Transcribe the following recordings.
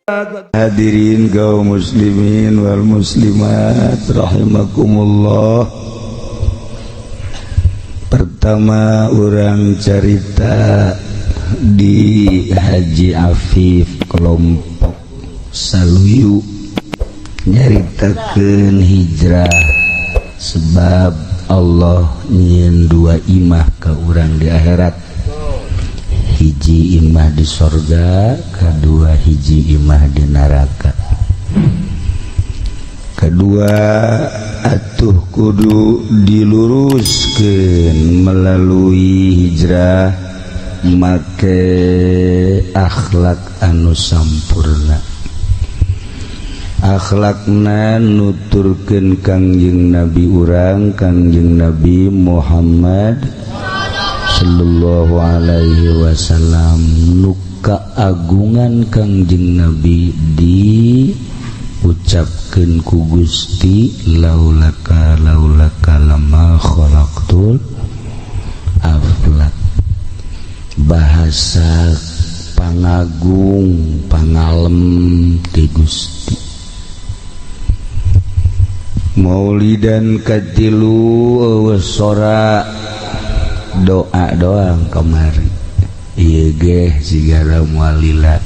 Hadirin kaum muslimin wal muslimat rahimakumullah. Pertama urang carita di Haji Afif kelompok Saluyu, nyaritakeun hijrah, sebab Allah nyieun dua imah ke urang di akhirat, hiji imah di sorga, kedua hiji imah di neraka. Kedua atuh kudu diluruskan melalui hijrah, make akhlak anu sampurna, akhlakna nuturkeun Kangjeng Nabi urang, Kangjeng Nabi Muhammad Shallallahu Alaihi Wasallam. Nu kaagungan Kangjeng Nabi diucapkeun ku Gusti, laulaka laulaka lama khalaqtul aflak, bahasa pangagung pangalem ti Gusti. Maulidan katilu euweuh sora, doa doang kemari. Ieu ge sigara mualila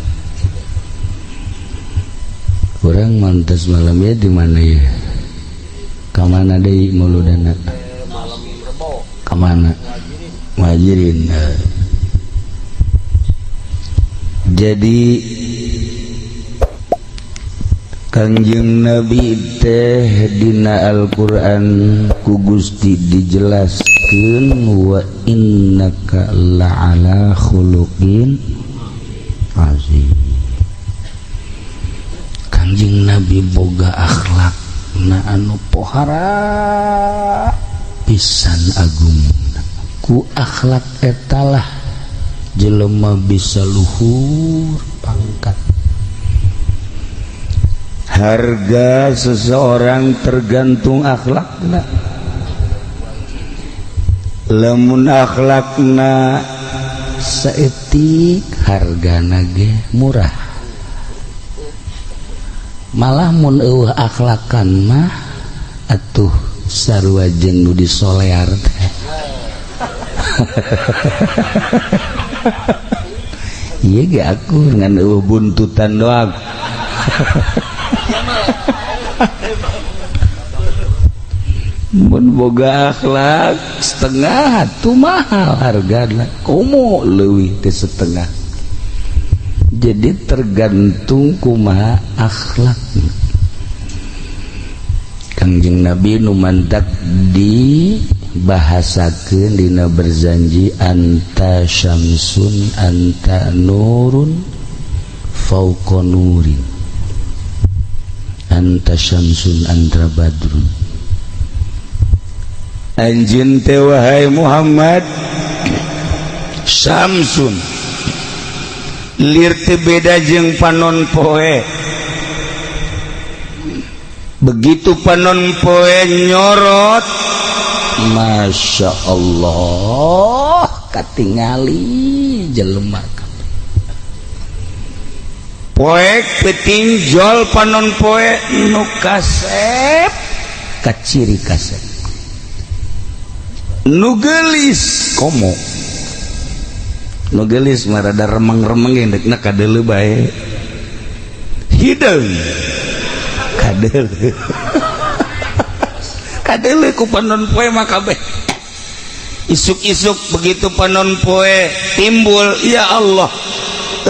kurang mantas malamnya di mana ya? Kamana deui mauludana? Kamana? Muhajirin. Jadi Kangjeng Nabi teh dina Al-Qur'an ku Gusti dijelaskeun, wa innaka la'ala khuluqin azim. Kangjeng Nabi boga akhlak na anu pohara pisan agung. Ku akhlak etalah jelema bisa luhur pangkat. Harga seseorang tergantung akhlakna. Lamun akhlakna saeutik, hargana ge murah. Malah mun euweuh akhlakan mah atuh sarua jeung nu disolear teh. Ieu ge aku ngan euweuh buntutan doang. Mun boga akhlak setengah tuh mahal hargana, komo leuwih teh setengah. Jadi tergantung kumaha akhlak. Kangjeng Nabi nu mantak dibahasakeun dina berzanji, anta syamsun anta nurun fauqa nurin, anta syamsun anta badrun. Anjeun teh wahai Muhammad syamsun, lir teu beda jeung panon poe. Begitu panon poe nyorot, Masya Allah, katingali jelema poek peuting jol panon poe nu kasep kaciri kasep, nu geulis komo nu geulis mah rada remeng-remeng ge deukna kadeuleu bae, hideung kadeuleu kadeuleu ku panon poe mah kabeh. Isuk-isuk begitu panon poe timbul, ya Allah,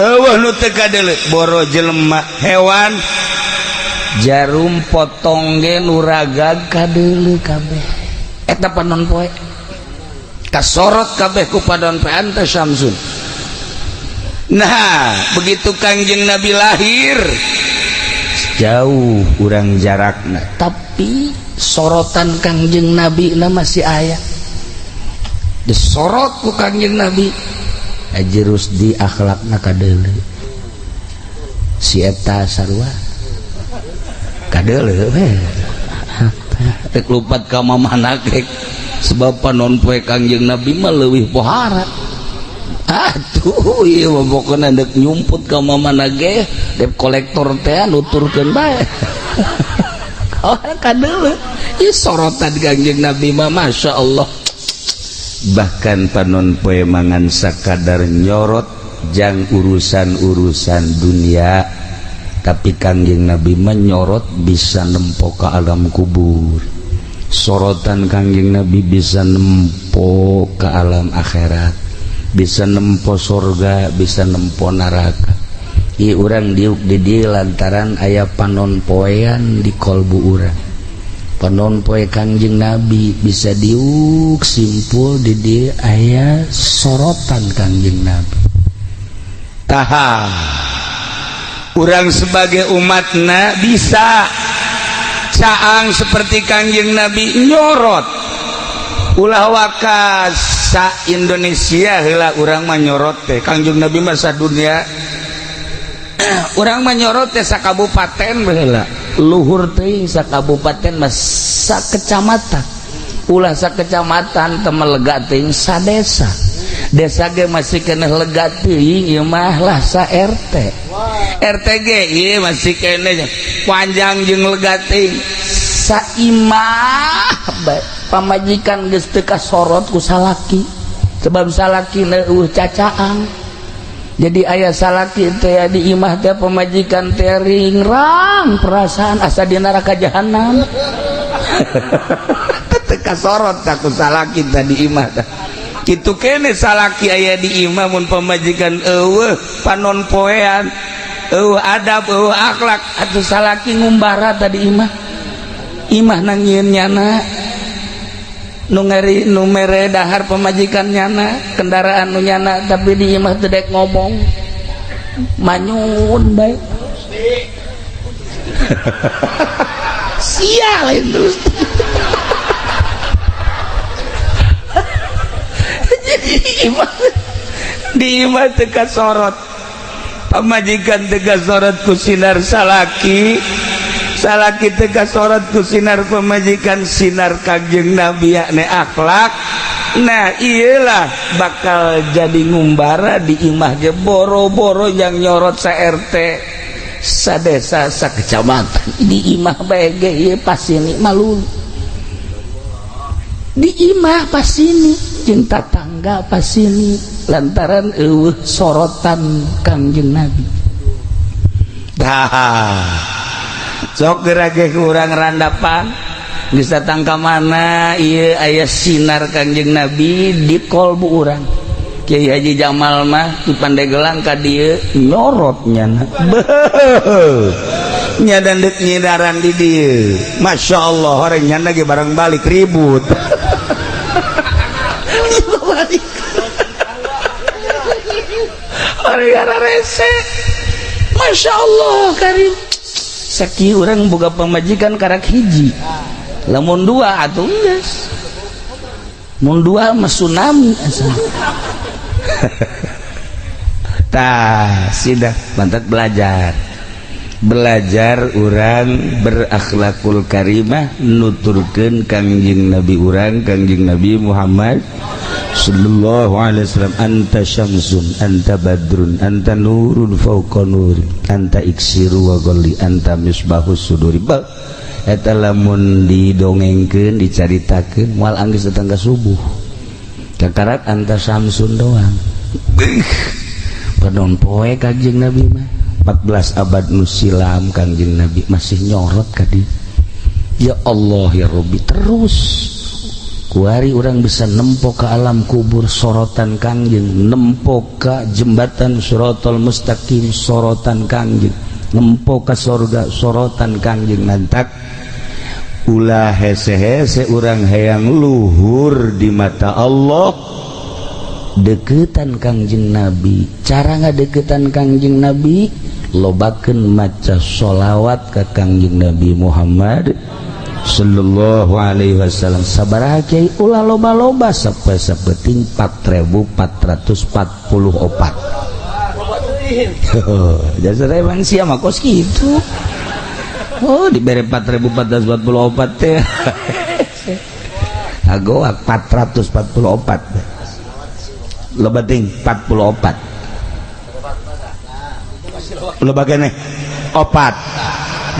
euweuh nu teu kadeuleu, boro jelema, hewan, jarum potong ge nu ragag kadeuleu kabeh. Eta panon poe kasorot kabeh ku panon poe, anta syamsun. Nah, begitu Kangjeng Nabi lahir, jauh urang jarakna, tapi sorotan Kangjeng Nabi na masih aya, disorot ku Kangjeng Nabi. Haji Rusdi akhlakna kadeuleu, si eta sarua kadeuleu we, rek lupat ka mamana ge, sebab panon poe Kangjeng Nabi mah leuwih pohara. Atuh ieu mah pokona deuk nyumput ka mana ge debt collector teh nuturkeun bae. Oh, kadeuleu. Ieu sorotan Kangjeng Nabi mah Masya Allah. Bahkan panon poe mangan sakadar nyorot jang urusan-urusan dunia, tapi Kangjeng Nabi menyorot bisa nempo ke alam kubur. Sorotan Kangjeng Nabi bisa nempo ke alam akhirat, bisa nempo sorga, bisa nempo neraka. Ieu urang diuk di dieu lantaran aya panon poean di kolbu urang. Panon poe Kangjeng Nabi bisa diuk simpul di dieu aya sorotan Kangjeng Nabi. Taha urang sebagai umatna bisa caang seperti Kangjeng Nabi nyorot. Ulah waka sa Indonesia heula urang mah nyorot teh Kangjeng Nabi mah dunia. Urang mah nyorot teh sa kabupaten baheula, luhur teuing sa kabupaten mah sa kecamatan. Ulah sa kecamatan teu lega teuing sa desa. Desa ge masih keneh lega teuing ieu mah lah sa RT. RT ge ieu masih keneh panjang jeung lega teuing sa imah bae. Pamajikan geus teu kasorot ku salaki sebab salaki eueuh cacaang. Jadi aya salaki teh di imah teh pamajikan teh ringrang perasaan asa di neraka jahanam. Teu kasorot ku salaki teh di imah teh. Kitu kene salaki aya di imah mun pamajikan eueuh panon poean, eueuh adab, eueuh akhlak, atuh salaki ngumbara tadi imah. Imah nangieun nyana nu ngeri nu mere dahar pamajikan nyana, kendaraan nu nyana, tapi di imah teu dek ngomong, manyun bae. Sia lain terus. Jadi di imah teu kasorot, pamajikan teu kasorot ku sinar salaki, salaki teu kasorot ku sinar pamajikan, sinar Kangjeng Nabi yakni akhlak. Nah iyalah bakal jadi ngumbara di imah ge boro-boro yang nyorot sa RT, sa desa, sa kecamatan. Di imah bae ge ieu pasini malu. Di imah pasini jeung tatangga pasini lantaran eueuh sorotan Kangjeng Nabi. Dah sok geura ge urang randapan geus datang ka mana ieu aya sinar Kangjeng Nabi di kolbu urang. Kiai Haji Jamal mah di Pandeglang ka dieu nyorot nyana. Beuh. Nya dan deuk nyinaran di dieu. Masya Allah orang nyana ge barang balik ribut. Balik. Orang rese. Masya Allah karim. Saki urang boga pamajikan karak hiji. Lamun dua atuh geus. Mun dua mah tsunami asa. Tah, sidah mantak belajar. Belajar urang berakhlakul karimah nuturkeun Kangjeng Nabi urang, Kangjeng Nabi Muhammad sallallahu alaihi wasallam, anta syamsun, anta badrun, anta nurun fauqa nuri, anta iksiru wa ghalli, anta misbahus suduri. Ba eta lamun didongengkeun, dicaritakeun moal anggeus datang ka subuh. Kakarak anta syamsun doang. Panon poe Kangjeng Nabi mah 14 abad nu silam Kangjeng Nabi masih nyorot ka dieu. Ya Allah ya Rabbi, terus kuari urang bisa nempo ke alam kubur sorotan Kangjeng, nempo ka jembatan Shiratal Mustaqim sorotan Kangjeng, nempo ka sorga sorotan Kangjeng. Nantak ulah hese-hese urang hayang luhur di mata Allah, deketan Kangjeng Nabi. Cara ngadeketan Kangjeng Nabi lobakeun maca sholawat ka Kangjeng Nabi Muhammad sallallahu alaihi wasallam. Sabaraha kiai ulah loba-loba sapeting 4444. Jasa emang sia mah kos kitu. Oh dibere 4444 teh. Agoak 444. Loba ting 44, loba keneh opat.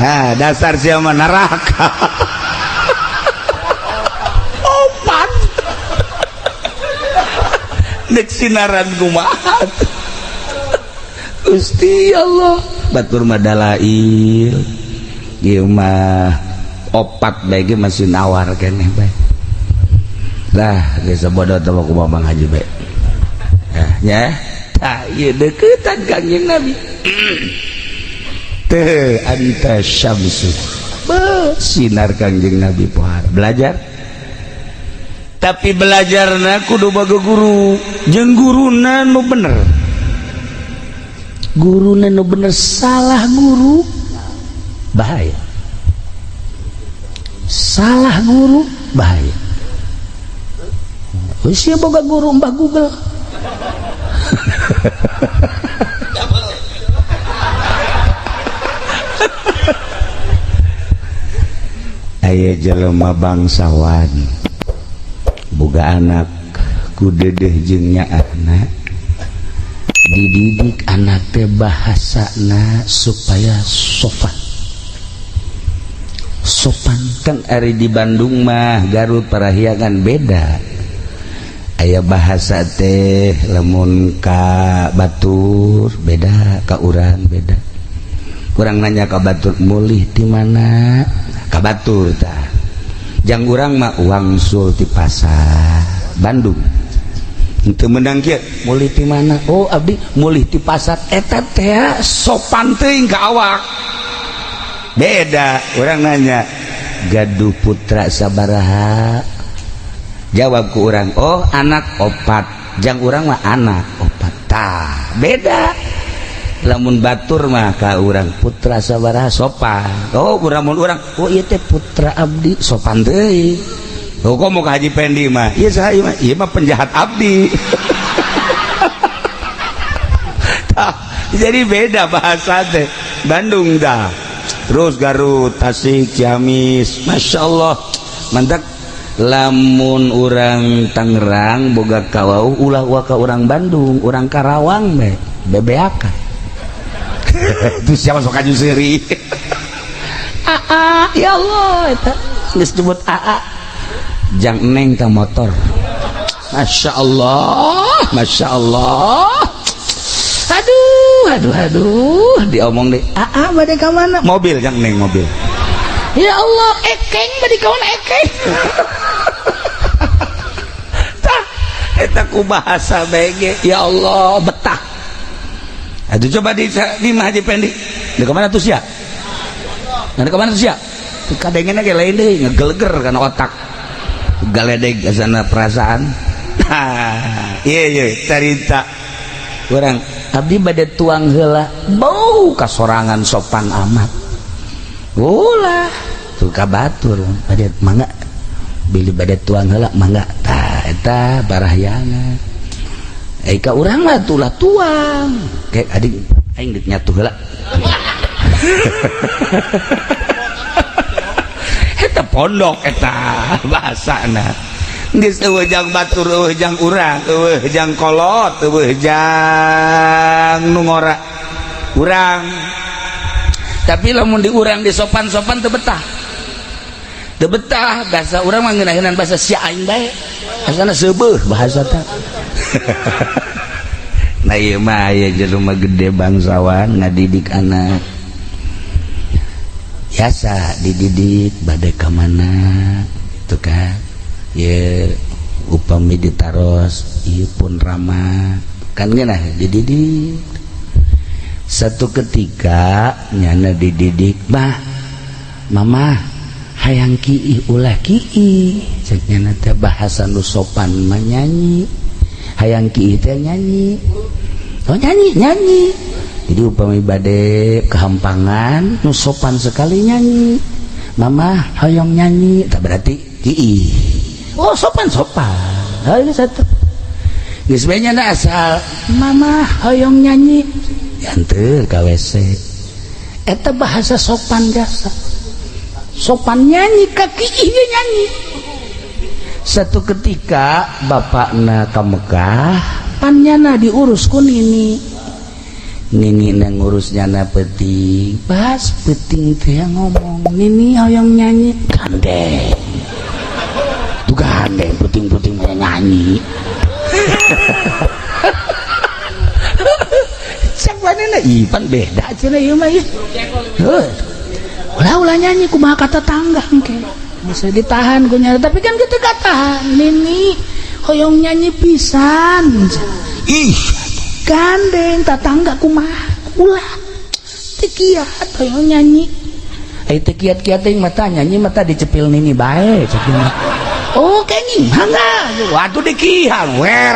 Nah, dasar siapa neraka opat. Dek sinaran kumaha, Gusti Allah? Batur mah dalail, ieu mah opat bae ge masih nawar keneh bae lah. Geus bodoh teh kumaha, Bang Haji bae. Nah, ya tah, ieu deukeutan Kangjeng Nabi teh. Anta syamsu. Be, sinar Kangjeng Nabi pohara. Belajar, tapi belajarna kudu boga guru, jeung guruna nu bener, guruna nu bener. Salah guru bahaya, salah guru bahaya. Wis boga guru Mbah Google. Aya jelema bangsawan boga anak, ku dedeh jeung nyaahna dididik anak teh bahasana supaya sopan. Sopan kan ari di Bandung mah, Garut, Parahyangan beda. Aya bahasa teh, lamun ka batur beda, ka urang beda. Kurang nanya ka batur, "Mulih di mana?" Ka batur tah. Jang urang mah, "Wangsul di pasar Bandung." Itu menang kieu, "Mulih di mana?" "Oh, abdi mulih di pasar." Eta teh sopan teuing ka awak. Beda urang nanya, "Gaduh putra sabaraha?" Jawab ku urang, "Oh, anak opat." Jang urang mah, "Anak opat." Tah, beda. Lamun batur mah ka urang, "Putra sabaraha?" Sopan. Oh, urang mun urang, "Oh, ieu teh putra abdi." Sopan deui. Oh, kok mau ke Haji Pendi mah, "Ieu saha ieu mah?" "Ieu mah penjahat abdi." Tah, jadi beda bahasa teh Bandung dah. Terus Garut, Tasik, Ciamis, Masya Allah mantap. Lamun urang Tangerang boga kawauh, ulah waka urang Bandung, urang Karawang be bebeakan. Itu siapa sok aju seuri? Aa, ya Allah, eta geus nyebut aa jang neng ka motor. Masya Allah, Masya Allah. Aduh, aduh, aduh, diomong deh, "Aa, bade ka mana?" "Mobil jang neng mobil." Ya Allah, ekeng, bade ka mana ekeng? Tah, eta ku bahasa BG, ya Allah, betah. Aduh, coba di mah Haji Pendi. Di kemana tuh sia? Nah, di kemana tuh sia? Kadengena ge lain deui, ngegeleger kana otak. Galedeg asana perasaan. Nah, iya iya carita. Urang, "Abdi bade tuang heula." Bau kasorangan sopan amat. Ulah tuh ka batur, "Bade mangga, bilih bade tuang heula mangga." Tah, eta barahyangan. Eh, ka urang mah tulah tuang. Kayak adik aing deuk nyatu heula. Eta pondok eta bahasana. Geus eueuh jang batur, eueuh jang urang, eueuh jang kolot, eueuh jang nu ngora. Urang. Tapi lamun di urang di sopan-sopan teu betah. Teu betah bahasa urang mah ngeunaheunana bahasa sia aing bae. Asana seubeuh bahasa teh. Nah, ieu mah aya jelema gede bangsawan ngadidik anak. Biasa dididik, "Bade ka mana?" Itu kan. Ye upami ditaros, ieu pun rama. Kan geunah dididik. Satu ketika nyana dididik, "Mah, mama hayang kiih." "Ulah kiih," cek nyana teh. Bahasa nu sopan mah nyanyi. Hayang kiih teh nyanyi. Oh, nyanyi, nyanyi. Jadi upami bade kehampangan, nu sopan sekali nyanyi. "Mama hoyong nyanyi." Tak berarti kiih. Oh, sopan, sopan. Oh, ini satu geus bae nyana asal, "Mama hoyong nyanyi." Dianteur ka WC. Eta bahasa sopan jasa. Sopan nyanyi ka kiih ge nyanyi. Satu ketika bapakna ka Mekah. Pan nyana diurus ku nini. Nini nang ngurus nyana peuting. Pas peuting teh ngomong, "Nini hoyong nyanyi." Gandeng. Tuh gandeng peuting-peuting mau nyanyi. Cak manehna ih pan beda cenah ieu mah ieu. Heuh. Ulah ulah nyanyi, kumaha kata tangga engke. Bisa ditahan ku nyana, tapi kan kita katahan, "Nini hoyong nyanyi pisan." Ih, gandeng tatangga kumaha, ulah teu kiat hoyong nyanyi. Ai teu kiat-kiat teuing mata nyanyi mata dicepil nini bae cek. Oh, kenging mangga. Waduh, dikihan wer.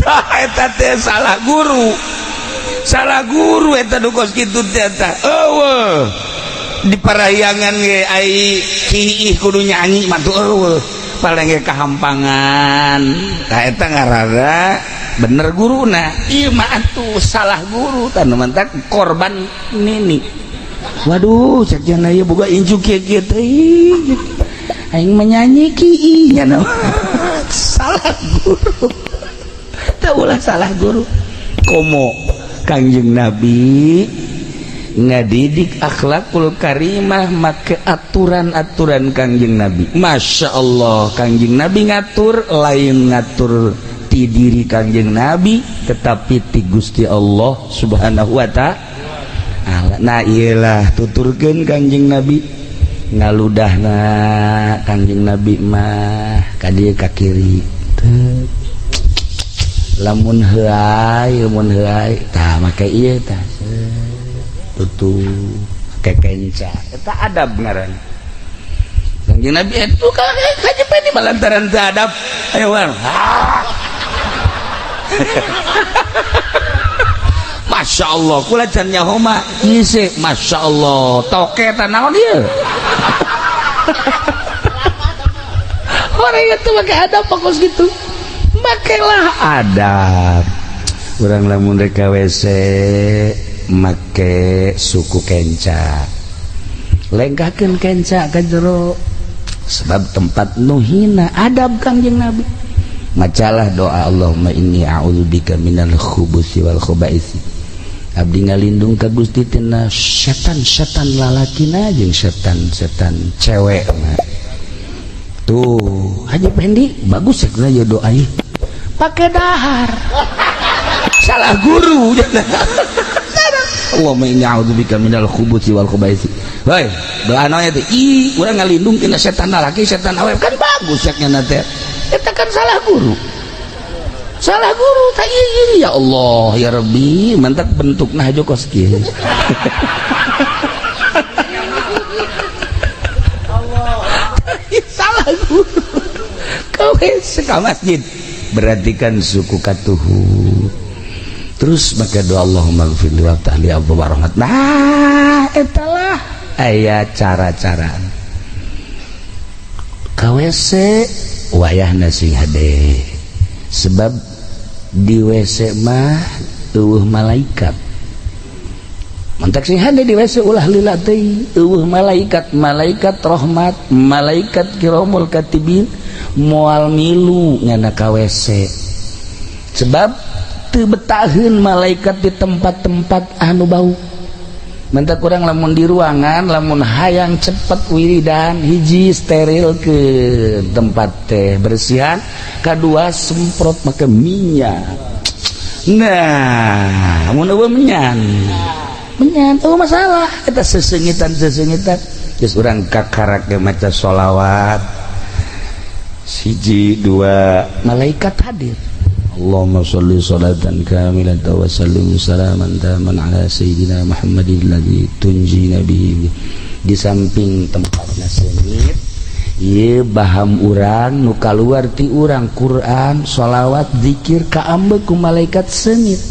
Tah eta teh salah guru. Salah guru eta nu kos kitu teh eta. Eueuh. Di parahyangan ge ai kiih kudu nyanyi mah tuh eueuh. Paling ge kahampangan. Tah eta ngaranna bener guruna. Ieu mah atuh salah guru tah nu mantak korban nini. Waduh, cek jana ieu boga incu kieu-kieu teh. Aing menyanyi kiih nya. Salah guru. Teu ulah salah guru. Komo Kangjeng Nabi ngadidik akhlakul karimah make aturan-aturan Kangjeng Nabi. Masya Allah, Kangjeng Nabi ngatur lain ngatur ti diri Kangjeng Nabi tetapi ti Gusti Allah Subhanahu wa ta'ala. Nah iyalah tuturkeun Kangjeng Nabi ngaludahna Kangjeng Nabi mah ka dieu ka kiri. Lamun heuay, lamun heuay tah make ieu tah tutup kekenca eta adab ngaran Kangjeng Nabi itu kan Haji Pendi malantaran teu adab ayo war. Masya Allah kula can nyaho mah ngisi Masya Allah toke tah naon ieu. Orang itu make adab fokus gitu, makelah adab. Urang lamun rek ka WC make suku kenca, lengkahkeun kenca ka jero sebab tempat nu hina. Adab Kangjeng Nabi macalah doa Allahumma inni a'udzubika minal khubusi wal khubaisi. Abdi ngalindung ka Gusti tina setan-setan lalakina jeung setan-setan cewek mah. Tuh Haji Pendi bagus ya ya doa ieu. Pakai dahar. Salah guru. Allahumma inni a'udzubika minal khubuthi wal khubaisi. Hoi, doa naon teh? Ih, urang ngalindung tina setan lalaki, setan awewe kan bagus ya nya teh. Eta kan salah guru. Salah guru tah ieu ya Allah ya Rabbi, mantak bentukna hajo kos kieu. Salah guru. Kau ka masjid berarti kan suku katuhu. Terus maka doa Allahumma gfirli wa tahli abwa rahmat. Nah, etalah aya cara-cara. Ka WC wayahna sing hade. Sebab di WC mah eueuh malaikat. Mantak sing hade di WC ulah lila teuing, eueuh malaikat, malaikat rahmat, malaikat kiramul katibin moal milu nyana ka WC. Sebab teu betaheun malaikat di tempat-tempat anu bau. Mentak kurang lamun di ruangan lamun hayang cepet wiridan hiji steril ke tempat teh bersihan, kedua semprot make minyak. Nah, mun eueuh menyan. Menyan eueuh masalah eta sesengitan-sesengitan. Geus urang kakarak ge maca sholawat. Siji dua malaikat hadir. Allahumma sholli sholatan kamilatan wa sallim salaman taman ala sayyidina Muhammadin alladzi tunjina bihi. Di samping tempatna seungit ieu baham urang nu kaluar ti urang Quran, sholawat, zikir kaambe ku malaikat seungit.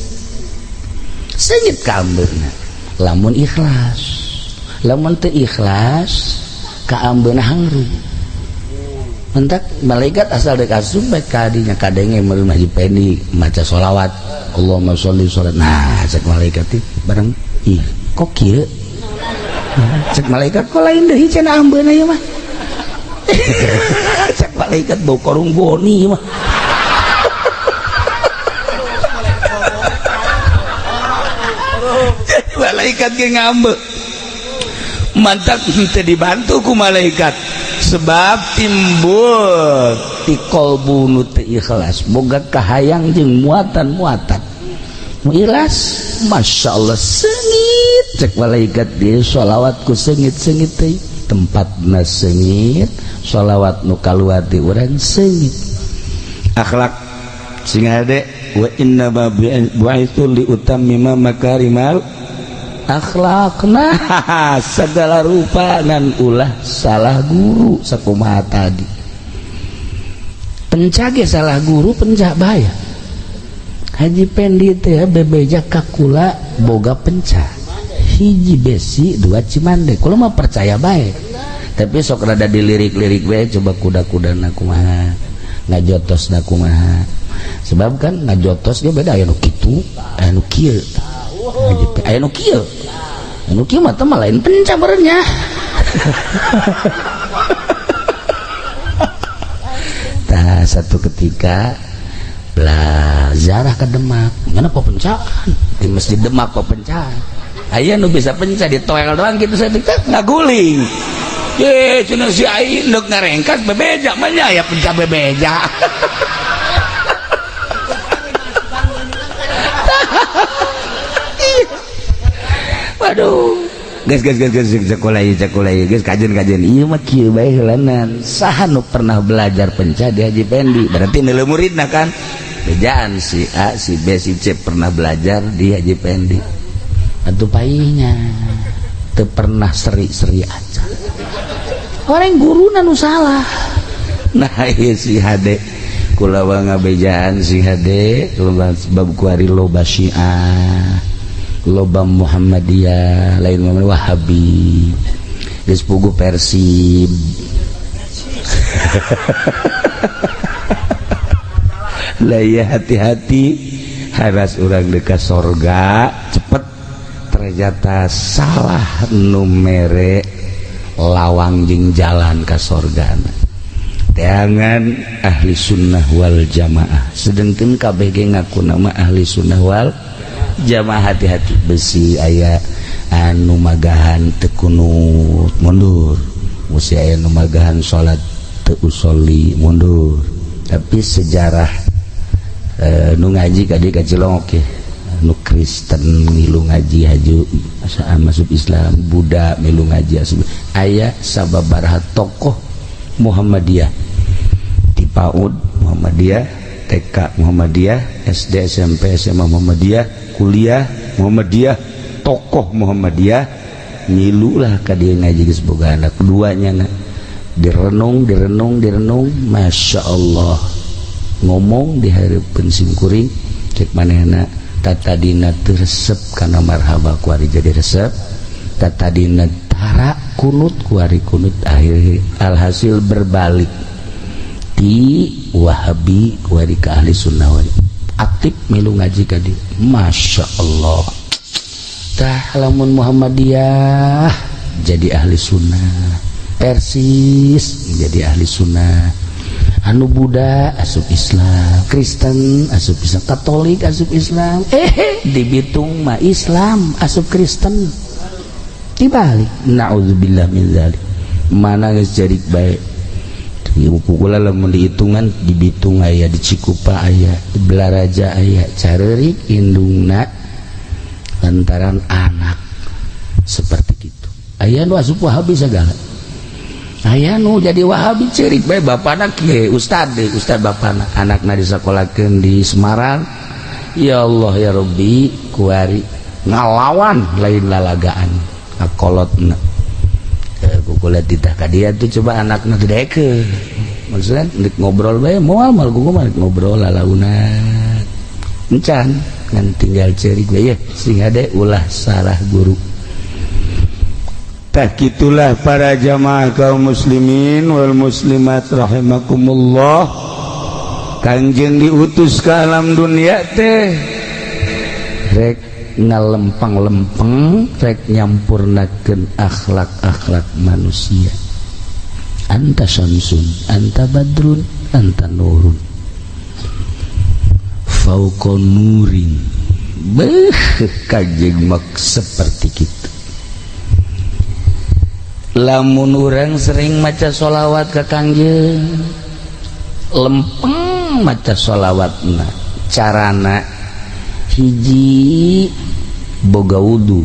Seungit kaambeuna lamun ikhlas. Lamun teu ikhlas kaambeuna hangru. Mentak malaikat asal dek asup bae kadinya kadenge meureun Haji Pendi maca sholawat Allahumma sholli sholat. Nah cek malaikat teh bareng ih kok kieu. Cek malaikat kok lain deui cenah ambeuna ieu mah. Cek Cek malaikat bau karung goni mah. Jadi malaikat ge ngambek. Mantap teu dibantu ku malaikat sebab timbul ti qalbu nu teu ikhlas boga kahayang jeung muatan-muatan. Mu ikhlas, Masya Allah sengit cek malaikat dia sholawat ku sengit-sengit teh tempatna sengit sholawat nu kaluar di urang sengit. Akhlak sing hade wa inna ma bu'itsu li utammima makarimal akhlakna segala rupa ngan ulah salah guru sakumaha tadi. Penca ge salah guru penca bahaya. Haji Pendi teh bebeja kakula boga penca hiji besi dua cimande. Kula mah percaya bae tapi sok rada dilirik-lirik bae coba kuda-kudana kumaha ngajotosna kumaha. Sebab kan ngajotos ge beda aya nu kitu aya nu kieu aya nu kieu anu kieu mah teh mah lain penca barenya. Tah satu ketika belah ziarah ke Demak, mana pepencaan di masjid Demak pepencaan. Aya nu bisa penca di toel doang gitu saya teh ngaguling. Ye cenah si ai endek ngarengkas bebeja mah nya aya penca bebeja. Waduh. Geus geus geus geus sekolah ieu sekolah ieu geus kajen-kajen ieu mah kieu bae heulanan. Saha nu pernah belajar penca di Haji Pendi? Berarti nilai muridna kan. Bejaan si A, si B, si C pernah belajar di Haji Pendi. Atuh paihnya teu pernah seri-seri aja. Orang guruna nu salah. Nah ieu si HD kula ngabejaan si HD sebab kuari loba Syiah, loba Muhammadiyah, lain Muhammad Wahabi, geus pugu Persib. Lah ya hati-hati haras urang dekat sorga cepet ternyata salah nu mere lawang jeung jalan ka sorgana. Teangan ahli sunnah wal jamaah sedengkeun kabeh ge ngaku nama ahli sunnah wal jamaah. Hati-hati besi aya anu magahan teu kunut mundur, besi aya nu magahan salat teu usolli mundur. Tapi sejarah nu ngaji ka dieu ka Cilongok ye nu Kristen milu ngaji haju masuk Islam, Buddha milu ngaji asup aya sababaraha tokoh Muhammadiyah di PAUD Muhammadiyah, TK Muhammadiyah, SD, SMP, SMA Muhammadiyah, kuliah Muhammadiyah, tokoh Muhammadiyah milu lah ka dieu ngaji geus boga anak duanya na direnung direnung direnung Masya Allah ngomong di hareupeun simkuring cek manehna tatadina teu resep kana marhaba kuari jadi resep, tatadina tara kunut kuari kunut, akhir alhasil berbalik di Wahabi kuari ka ahli sunnah wal aktif milu ngaji ka dieu Masya Allah. Tah lamun Muhammadiyah jadi ahli sunnah, Persis jadi ahli sunnah, anu Buddha asup Islam, Kristen asup Islam, Katolik asup Islam, di Bitung mah Islam asup Kristen dibalik. Naudzubillah min dzalik. Mana geus jadi bae pukula lamun dihitungan di Bitung aya, di Cikupa aya, di Belaraja aya, careurik indungna lantaran anak seperti itu. Aya nu asup Wahabi segala, aya nu jadi Wahabi ceurik bae bapana kieu ustad deui, ustad bapana anakna disakolahkeun di Semarang. Ya Allah ya Rabbi kuari ngalawan lain lalagaan ngakolotna kukula titah ka dia tuh coba anakna teu daekeun. Maksudnya nek ngobrol bae moal moal kuku mah ngobrol lalaunan encan ngan tinggal ceurik bae ye sing hade ulah salah guru. Tah kitulah para jamaah kaum muslimin wal muslimat rahimakumullah. Kanjeng diutus ke alam dunia teh rek ngalempang-lempeng, rek nyampurnakeun akhlak-akhlak manusia. Anta syamsun, anta badrun, anta nurun fauqa nurin. Beuh, Kanjeng mah seperti kitu. Lamun urang sering maca sholawat ka Kangjeng, lempeng maca sholawatna, carana hiji boga wudu,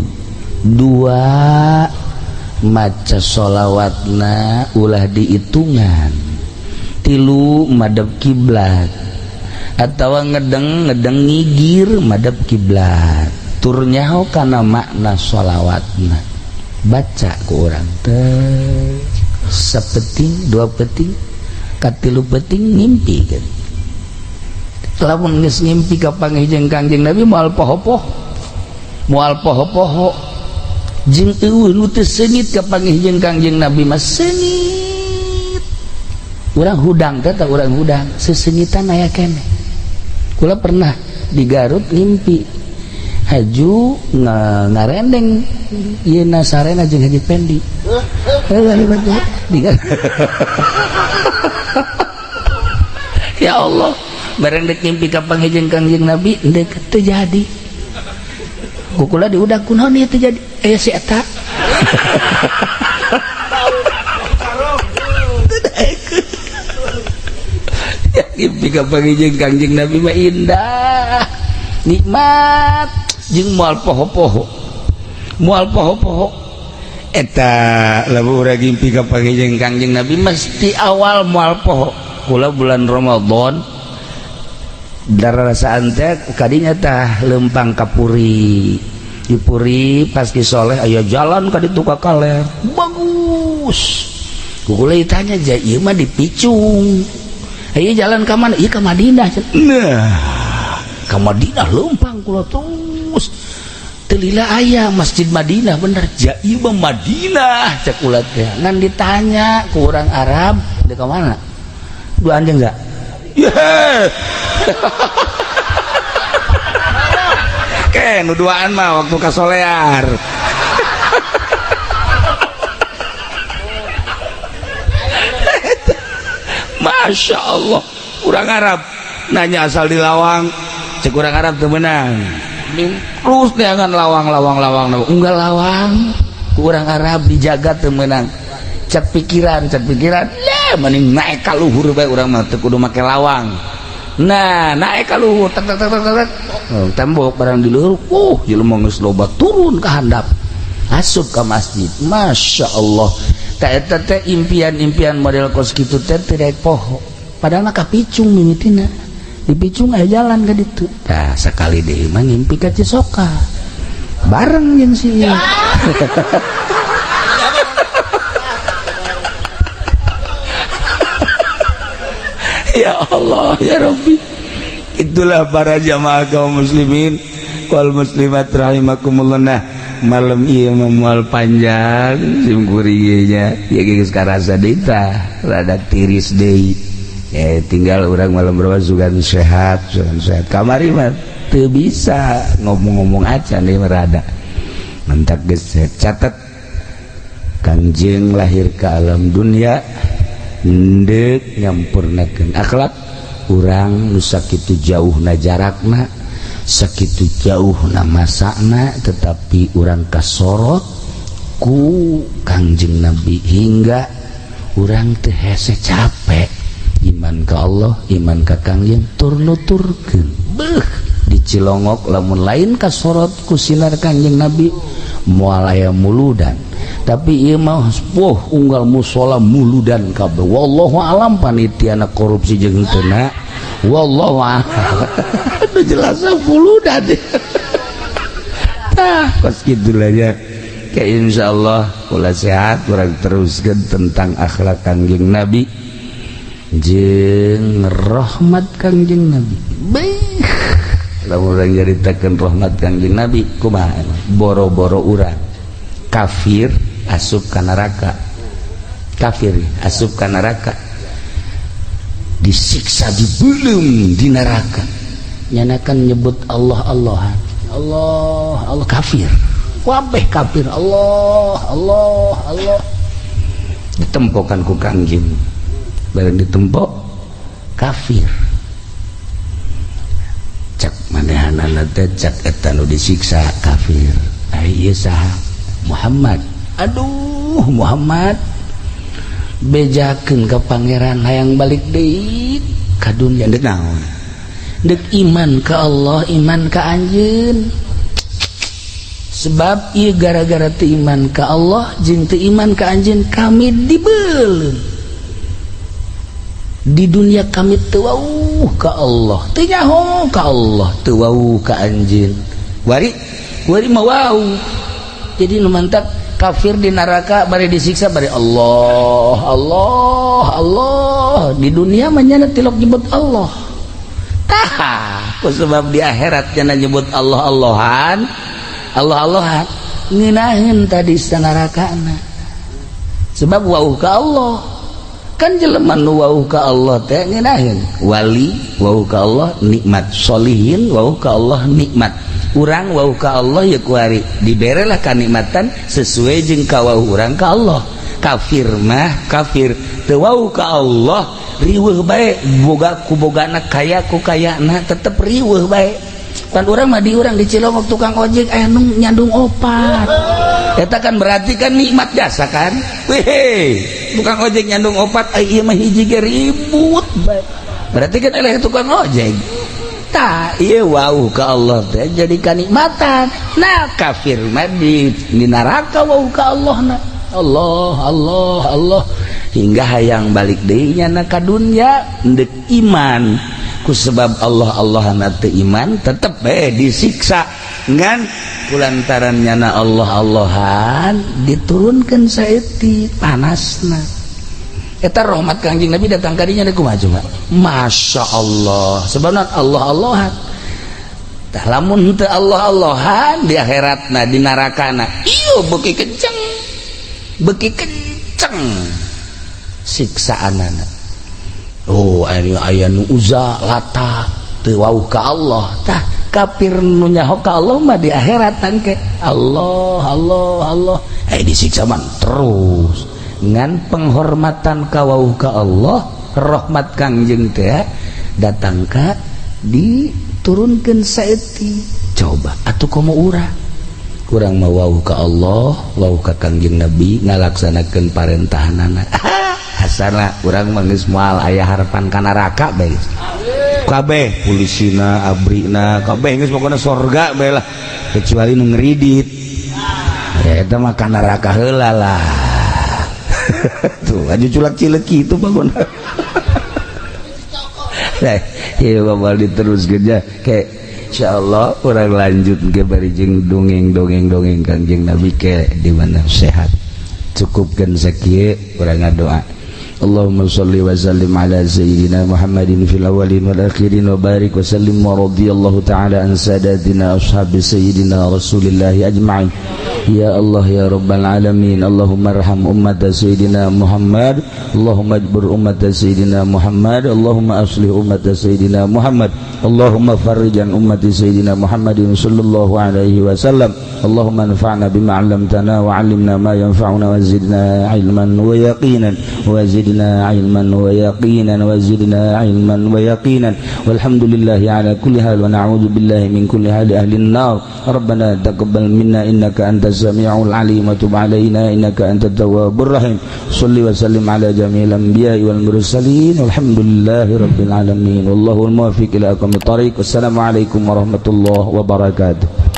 dua maca sholawatna ulah dihitungan, tilu madep kiblat atau ngedeng ngedeng ngigir madep kiblat, tur nyaho kana makna sholawatna, baca ku urang teh sapeting dua peting katilu peting ngimpi kan. Lamun geus ngimpi kapanggih jeung Kangjeng Nabi moal poho-poho, moal poho-poho, jeung eueuh nu teu seungit kapanggih jeung Kangjeng Nabi mah seungit. Urang hudang teh, urang hudang seseungitan aya keneh. Kula pernah di Garut ngimpi haju ngarendeng ieu sarena jeung Haji Pendi. Ya Allah, bareng dek ngimpi kapanggih jeung Kangjeng Nabi dek teu jadi. Ku kula diudag kunaon ieu teu jadi? Aya si eta. Ya ngimpi kapanggih jeung Kangjeng Nabi mah indah, nikmat, jeung moal poho-poho, moal poho-poho. Eta lamun urang ngimpi kapanggih jeung Kangjeng Nabi mesti awal moal poho. Kula bulan Ramadan darasaan teh kadinya tah lempang ka Puri, di Puri pas Ki Soleh aya jalan ka ditu ka kaler bagus. Ku kula ditanya, ja ieu mah dipicung, aya jalan ka mana? Ieu ka Madinah. Nah, ka Madinah lempang kula terus telila aya Masjid Madinah bener, ja ieu mah Madinah cek kula teh. Ngan ditanya ku urang Arab di ka mana? Dua anjing enggak? Yeah. Ke nu duaan mah waktu kasolear. Masya Allah, urang Arab nanya asal di lawang, cek urang Arab teu meunang. Terus neangan lawang lawang lawang, unggal lawang, urang Arab dijaga teu meunang. Cek pikiran, ya mending naik ka luhur bae urang mah teu kudu make lawang. Nah, naik ka luhur tek tek tek tek tek. Oh, tembok barang di luhur, jelema geus loba turun ka handap. Asup ka masjid. Masya Allah. Ta eta teh impian-impian model kos kitu teh teu daek poho. Padahal mah kapicung mimitina. Dipicung aya jalan ka ditu. Tah sakali deui mah ngimpi ka Cisoka. Bareng jeung si ieu. Ya Allah ya Rabbi. Itulah para jamaah kaum muslimin wal muslimat rahimakumullah. Nah, malam ieu moal panjang sim kuring nya ya geus karasa deui tah rada tiris deui. Tinggal urang malam berapa sugan sehat, sugan sehat. Kamari mah teu bisa ngomong-ngomong acan deui rada. Mentak geus catet Kangjeng lahir ke alam dunia ndek nyampurnakeun akhlak urang nu sakitu jauhna jarakna, sakitu jauhna masana, tetapi urang kasorot ku Kangjeng Nabi hingga urang teu hese capek iman ka Allah, iman ka Kangjeng tur nuturkeun. Beuh, di Cilongok lamun lain kasorot ku sinar Kangjeng Nabi moal aya muludan. Tapi ieu mah wah unggal musala muludan kabeh. Wallahu alam panitiana korupsi jeung henteu na. Wallahu a'lam. Aduh jelas muludan. Tah kos kitu lah nya. Ke insyaallah kula sehat urang teruskeun tentang akhlak Kangjeng Nabi jeung rahmat Kangjeng Nabi. Beuh, lamun urang nyaritakeun rahmat Kangjeng Nabi kumaha boro-boro urang kafir asup ka neraka, kafir asup ka neraka disiksa dibelum di neraka, nyanakan nyebut Allah Allah Allah Allah kafir, wabeh kafir Allah Allah Allah. Ditempokan ku Kangjeng, bareng ditempok kafir. Cak manehanana teh, cak eta nu disiksa kafir, "Ari ieu saha?" "Muhammad." "Aduh, Muhammad, bejakeun ka Pangeran hayang balik deui ka dunya." "Deuk naon?" "Deuk iman ka Allah, iman ka anjeun, sebab ieu gara-gara teu iman ka Allah jeung teu iman ka anjeun kami dibeuleum di dunia. Kami teu wawuh ka Allah, teu nyaho ka Allah, teu wawuh ka anjeun. Wari wari mah wawuh." Jadi nu mantak kafir di neraka bari disiksa bari Allah, Allah, Allah. Di dunia mah nyana tilok nyebut Allah. Tah, ku sebab di akhirat nyana nyebut Allah Allahan, Allah Allahan, ngeunaheun tadi nerakana, sebab wawuh ka Allah. Kan jelema nu wawuh ka Allah teh ngeunaheun. Wali wawuh ka Allah nikmat, solihin wawuh ka Allah nikmat. Urang wawuh ka Allah ya kuari diberelah kanikmatan sesuai jeung kawawuh urang ka Allah. Kafir mah, kafir teu wawuh ka Allah, riweuh bae. Boga ku bogana, kaya ku kayana, tetep riweuh bae. Pan urang mah di urang di Cilongok tukang ojek aya nu nyandung opat, eta kan berarti kan nikmat jasa kan. Weh, tukang ojek nyandung opat, ai ieu mah hiji ge ribut bae. Berarti kan eleh tukang ojek. Tah, ieu wawuh ka Allah teh jadi kanikmatan. Nah, kafir mah di neraka wawuh ka Allah na Allah, Allah, Allah, hingga hayang balik deui nyana ka dunya ndek iman. Ku sebab Allah Allah na teu iman, tetep bae disiksa. Ngan kulantaran nyana Allah Allahan, diturunkan saeutik panasna. Eta rahmat Kangjeng Nabi datang kadinya kumaha coba? Masya Allah, sebabna Allah Allahan. Tah, lamun teu Allah Allahan di akhiratna, di narakana iyo beuki kenceng, beuki kenceng siksaanana. Oh, aya aya nu Uza, Lata teu wawuh ka Allah. Tah, kafir nu nyaho ka Allah mah di akhirat tangke Allah, Allah, Allah, eh disiksa man terus. Ngan penghormatan kawawuh ka Allah, rahmat Kangjeng teh datang ka diturunkan saeutik. Coba atuh komo urang, kurang mau wawuh ka Allah, wawuh ka Kangjeng Nabi, ngalaksanakeun parentahanana. Hasana urang mah geus moal aya harapan ka neraka bae. Kabeh polisina, abrina, kabeh geus pokona sorga bae lah, kecuali nu ngeridit ya, eta mah ka neraka heula lah. Tuh aja culak cilik kitu bangun. Nah, iya, bakal diteruskeun ya. Kayak insyaallah urang lanjut ke bari jeung dongeng-dongeng dongeng Kangjeng Nabi ke di mana sehat. Cukupkan sakieu, urang ngadoa. Allahumma salli wa sallim ala sayyidina Muhammadin fil awwalin wal akhirin wa barik wa sallim wa radiyallahu ta'ala an sadatina ashabi sayyidina Rasulillah ajma'in. Ya Allah, ya Rabbal alamin, Allahumma arham ummat sayyidina Muhammad, Allahumma ajbur ummat sayyidina Muhammad, Allahumma aslih ummat sayyidina Muhammad, Allahumma farrijan ummati sayyidina Muhammadin sallallahu alaihi wasallam. Allahumma anfa'na bima 'allamtana wa 'allimna ma yanfa'una wa zidna 'ilman wa yaqinan wa zidna 'ilman wa yaqinan wa zidna 'ilman wa yaqinan. Walhamdulillahi ala kulli hal wa na'udzu billahi min kulli hali ahli an-nar. Rabbana taqabbal minna innaka antas samiul 'alim wa tub 'alaina innaka antat tawwabur rahim. Shalli wa sallim ala jami'il anbiya'i wal mursalin. Walhamdulillahi rabbil alamin. Wallahu al-muwaffiq ila aqwamit thariq. Wassalamu alaikum warahmatullahi wabarakatuh.